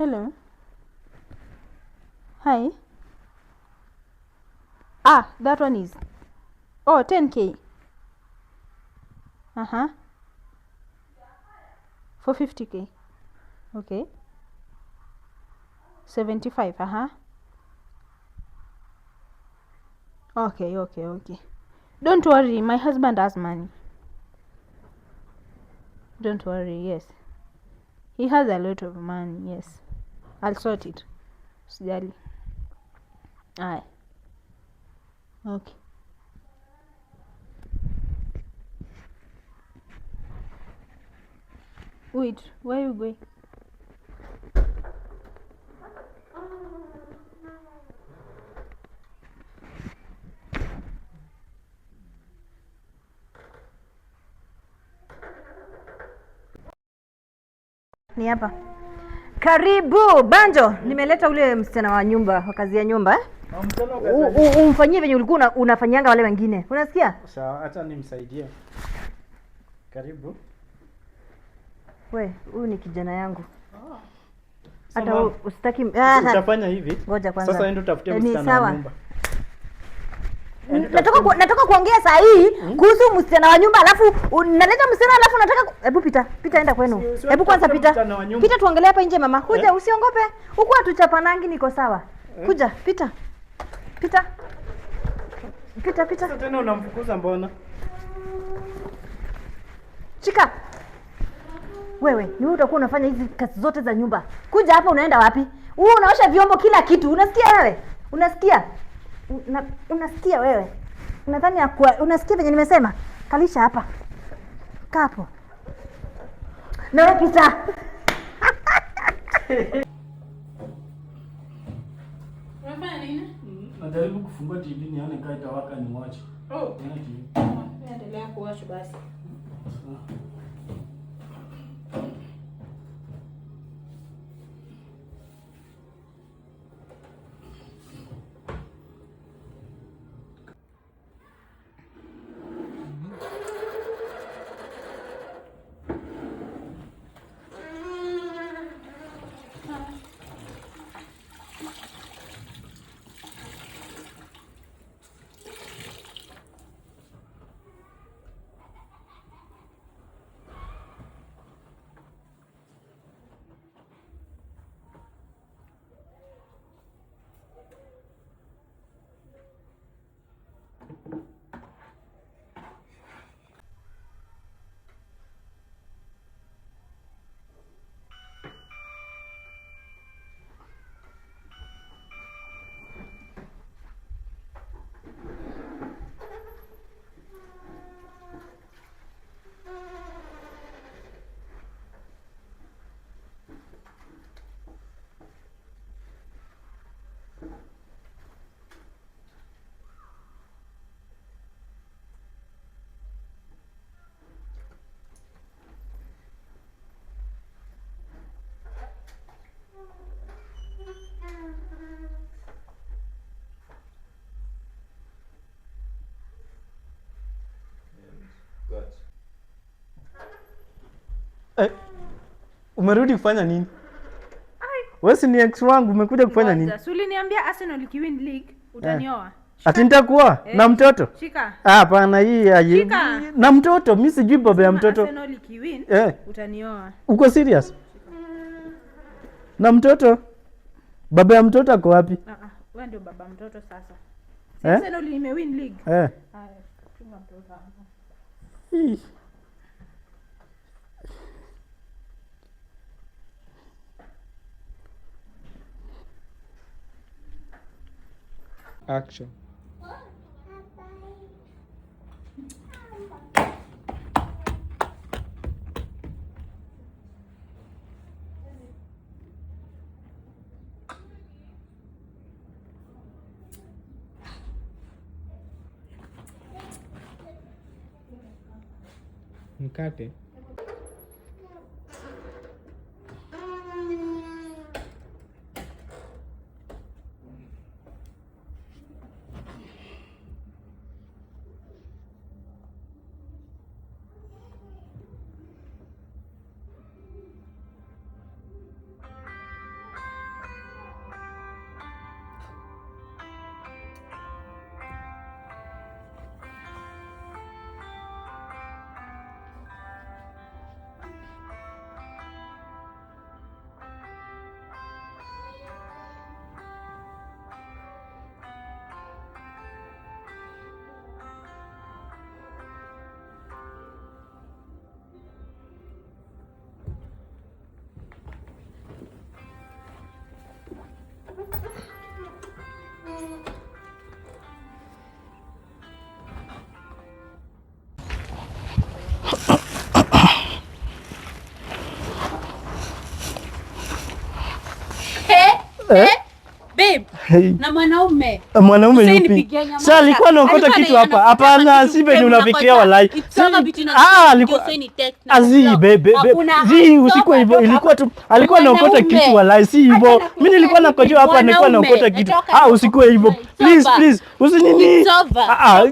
Hello. Hi. Ah, that one is oh 10K. Uh-huh. For 50K. Okay. 75. Uh-huh. Okay, okay, okay. Don't worry, my husband has money. Don't worry, yes. He has a lot of money, yes. I'll sort it. Usijali. Aye. Okay. Wait, where are you going? Ni hapa. Karibu Banjo, nimeleta ule msichana wa nyumba, wa kazi ya nyumba eh? Umfanyie venye ulikuwa unafanyanga wale wengine. Unasikia? Sawa, acha nimsaidie. Karibu. We, huyu ni kijana yangu. Hata usitaki utafanya hivi. Ngoja kwanza. Sasa enda utafutie msichana wa nyumba. Nataka kuongea saa hii kuhusu msichana wa nyumba, alafu naleta msichana alafu nataka hebu pita, pita enda kwenu. Hebu kwanza pita. Pita tuongelee hapa nje mama. Kuja usiongope. Huku hatuchapanangi, niko sawa. Kuja, pita. Pita. Pita, pita. Sasa tena unamfukuza mbona? Chika. Wewe, ni wewe utakuwa unafanya hizi kazi zote za nyumba. Kuja hapa unaenda wapi? Wewe unaosha vyombo kila kitu. Unasikia wewe? Unasikia? Unasikia wewe? Unadhani unasikia venye nimesema? Kalisha hapa. Kaa hapo. Na wewe pita. Unafanya nini? Najaribu kufungua TV nione kama itawaka ni watch. Oh. TV. Endelea kuwatch basi. Umerudi kufanya nini? Wewe si ni ex wangu, umekuja kufanya nini? Si uliniambia Arsenal ikiwin league utanioa. Ati nitakuoa na mtoto? Shika. Ah, hapana, hii na mtoto, mimi sijui baba ya mtoto. Arsenal ikiwin utanioa. Uko serious? Na mtoto? Baba ya mtoto ako wapi? Wewe ndio baba mtoto sasa. Arsenal imewin league. Haya, chunga mtoto hapo. Action. Mkate. Eh? Babe. Hey. Na mwanaume. Mwanaume yupi? Nipigia nyama. Sasa alikuwa anaokota kitu hapa. Hapana, si venye unafikiria walai. Ah, alikuwa Azi bebe zi usiku hivyo ilikuwa tu alikuwa anaokota kitu walai, si hivyo. Mimi nilikuwa nakojoa hapa, nilikuwa naokota kitu. Ah, usikuwe hivyo. Please please, usinini. Ah,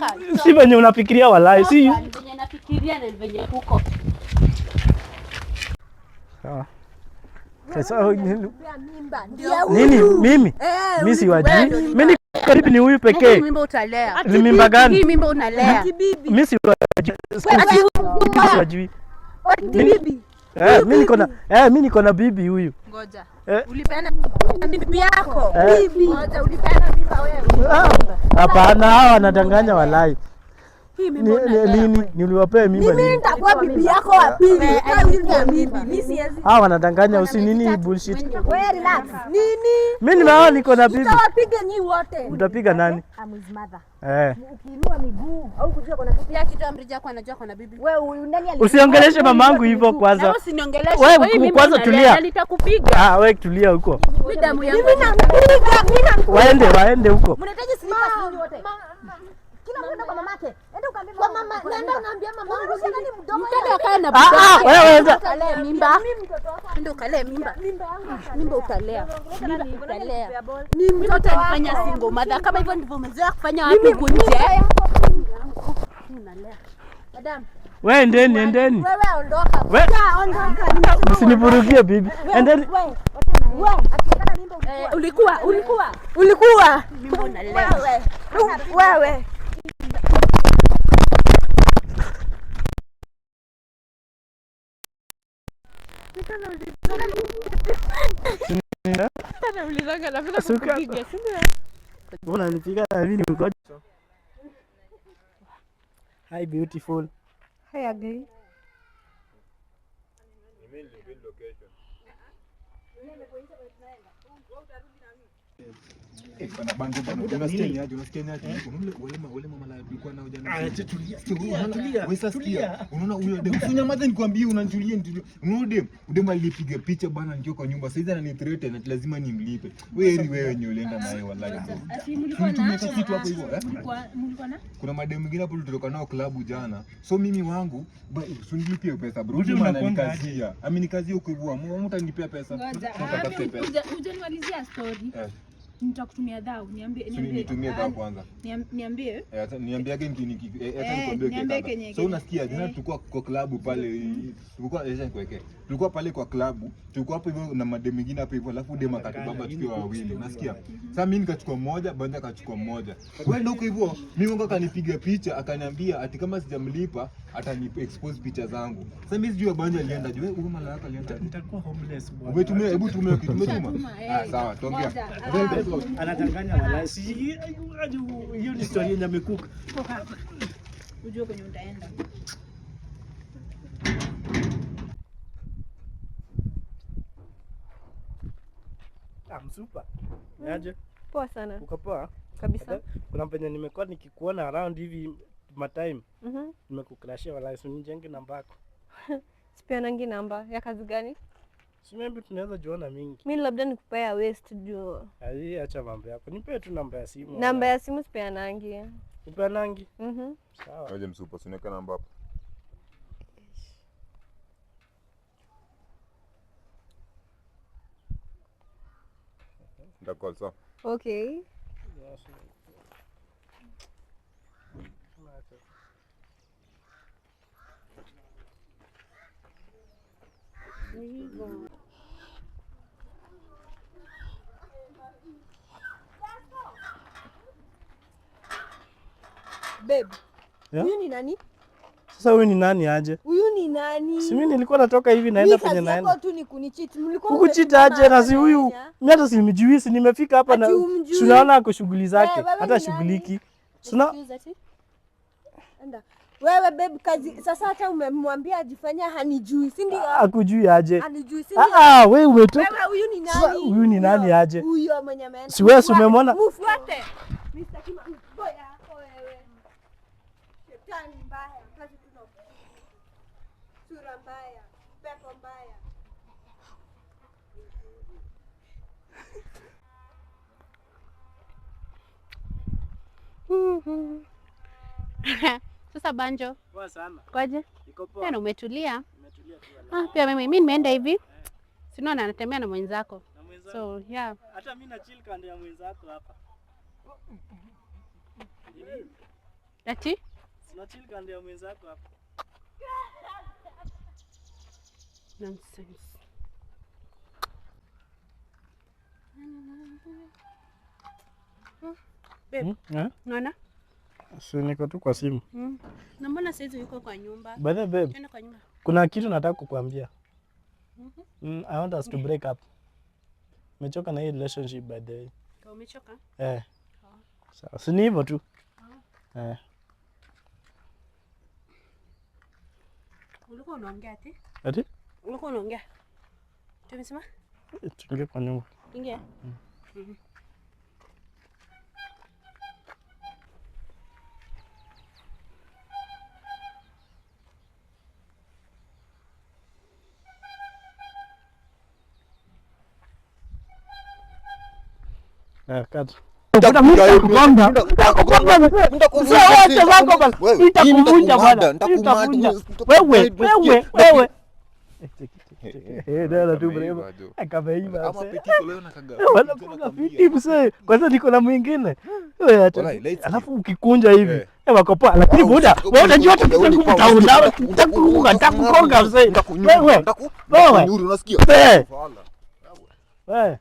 si venye unafikiria walai, si venye nafikiria na venye huko. Sawa. Sasa nini mimi? Mimi siwajui. Mimi ni karibu ni huyu pekee. Mimba utalea. Ni mimba gani? Hii mimba unalea. Mimi siwajui. Siwajui. Bibi. Mimi niko na mimi niko na bibi huyu. Ngoja. Ulipeana bibi yako. Bibi. Ngoja, ulipeana mimba wewe. Hapana, hawa wanadanganya walai. Nini niliwapea mimba nini? Mimi nitakuwa bibi yako wa pili. Mimi siwezi. Hawa wanadanganya usi nini bullshit. Wewe relax. Nini? Mimi nimeona niko na bibi. Nitawapiga nyinyi wote. Utapiga nani? I'm his mother. Eh. Ukiinua miguu au kujua kuna kitu yake kitu amrija yako anajua kuna bibi. Wewe huyu nani ali? Usiongeleshe mamangu hivyo kwanza. Na usiniongeleshe. Wewe kwanza tulia. Nitakupiga. Ah, wewe tulia huko. Mimi damu yangu. Mimi nampiga, mimi nampiga. Waende, waende huko. Mnahitaji slippers nyinyi wote. Kila mtu kwa mamake. Enda ukaambie mama. Kwa mama, nenda unaambia mamangu sasa ni mdomo. Mtoto akae na Ah ah, wewe enda. Ukalee mimba. Ndio ukalee mimba. Mimba utalea. Mimba utalea. Ni Mtoto alifanya single mother kama hivyo ndivyo umezoea kufanya watu huku nje. Unalea. Madam, Wewe endeni, endeni. Wewe ondoka. Wewe Ondoka. usinivurugie bibi. Endeni. Wewe, akikana mimba ulikuwa ulikuwa ulikuwa. Mimba unalea. Wewe. Wewe. Unanipiga na mimi ni mgonjwa. Hi beautiful. Hi ugly. Unaona nikwambie, unanijulia unaona dem alipiga picha bana nikiwa kwa nyumba saizi ananithreaten ati lazima nimlipe. Wewe ni wewe nyo ulienda naye wallahi. Tumeka kitu hapo hivyo eh? Kuna madem mwingine hapo tulitoka nao klabu jana. So mimi wangu usinilipie pesa bro. Mimi ananikazia. Amenikazia huko hivyo. Mtanilipia pesa. Mtatafute pesa. Hujanializia story. Nitakutumia dhao, niambie niambie. Nitumie dhao kwanza. Niambie. Niambiage acha nikwambie kenye. So unasikia jana tulikuwa kwa klabu pale, tulikuwa acha nikuwekee. Tulikuwa pale kwa klabu, tulikuwa hapo hivyo na madem mwingine hapo hivyo, alafu dem akatubamba tukiwa wawili, unasikia? Sasa mimi nikachukua mmoja, Banja akachukua mmoja. Wewe ndio huko hivyo, mimi wangu akanipiga picha akaniambia ati kama sijamlipa atani expose picha zangu. Sasa mimi sijui Banja alienda juu, wewe mala yako alienda. Nitakuwa homeless bwana. Umetumia, hebu tumia kitu, umetuma. Ah sawa, tuongea. Anadanganya walai. Hiyo ni story yenye amekuka. Ujue kwenye utaenda. I'm super. Niaje? Poa sana. Uko poa? Kabisa. Kuna penye nimekuwa nikikuona around hivi matime. Nimekukrashia walai, si unijenge namba yako. Sipeanangi namba ya kazi gani? Si maybe tunaweza juana mingi. Mimi labda nikupea waste juu. Ai, acha mambo yako. Nipe tu namba ya simu. Namba ya simu sipeanangi. Upeanangi? Sawa. Aje msupa, usiweke namba hapo. Ndakol, sawa. Okay. Babe. Yeah? Huyu ni nani? Sasa huyu ni nani aje? Huyu ni nani? Si mimi nilikuwa natoka hivi naenda Mimi penye kazi naenda. yako tu ni kunicheat. Mlikuwa Kukucheat mmesimama aje na hapa si huyu? na Mimi hata simjui, si nimefika hapa na Ati humjui? tunaona ako shughuli zake, Eh, wewe hata ni nani? shughuliki. Tuna Enda. Wewe babe, kazi sasa hata umemwambia ajifanya hanijui, si ndio? akujui aje? Hanijui, si ndio? Ah ah, wewe umetoka. Wewe huyu ni Sasa nani? huyu ni nani aje? Huyo mwenye ameenda. Si wewe si umemwona? Mfuate. Mr. Kimambo yako wewe. Shetani mbaya, kazi tuna. Sura mbaya, pepo mbaya. Sasa Banjo, Poa sana. kwaje? Iko poa. Tena umetulia? Nimetulia tu. Ah, pia mimi nimeenda hivi. Sinaona anatembea na mwenzako. Na mwenzako. So, yeah. Hata mimi na chill kando ya mwenzako hapa. Ati? Sina chill kando ya mwenzako hapa. Nonsense. Babe, Eh? unaona? Si niko tu kwa simu. Na mbona saizi yuko kwa nyumba? By the way, babe, Twende kwa nyumba. kuna kitu nataka kukuambia. I want us to break up. Mechoka na hii relationship by the way. Kwa umechoka? Eh. Sawa, si ni hivyo tu. Eh. Ulikuwa unaongea ati? Ati? Ulikuwa unaongea. Tumesema? Tuingie kwa nyumba. Ingia. Eh, cut. Nitakugonga. Nitakugonga. Mzee, wacha zako bana. Nitakuvunja bana. Nitakuvunja. Wewe, wewe, wewe. Eh, cheki, cheki, cheki. Eh, dala tu mrembo. Akameiva. Ama Mzee. petito leo nakaga. Wanakuga fiti mzee. Kwanza niko na mwingine. Wewe acha. Walai, light skin. Alafu ukikunja hivi. Eh. Eh, wako poa. Lakini Au, buda, wewe unajua tutakuta nitakugonga, nitakugonga mzee. Wewe. Wewe. Unasikia? Mzee. Fala. Wewe.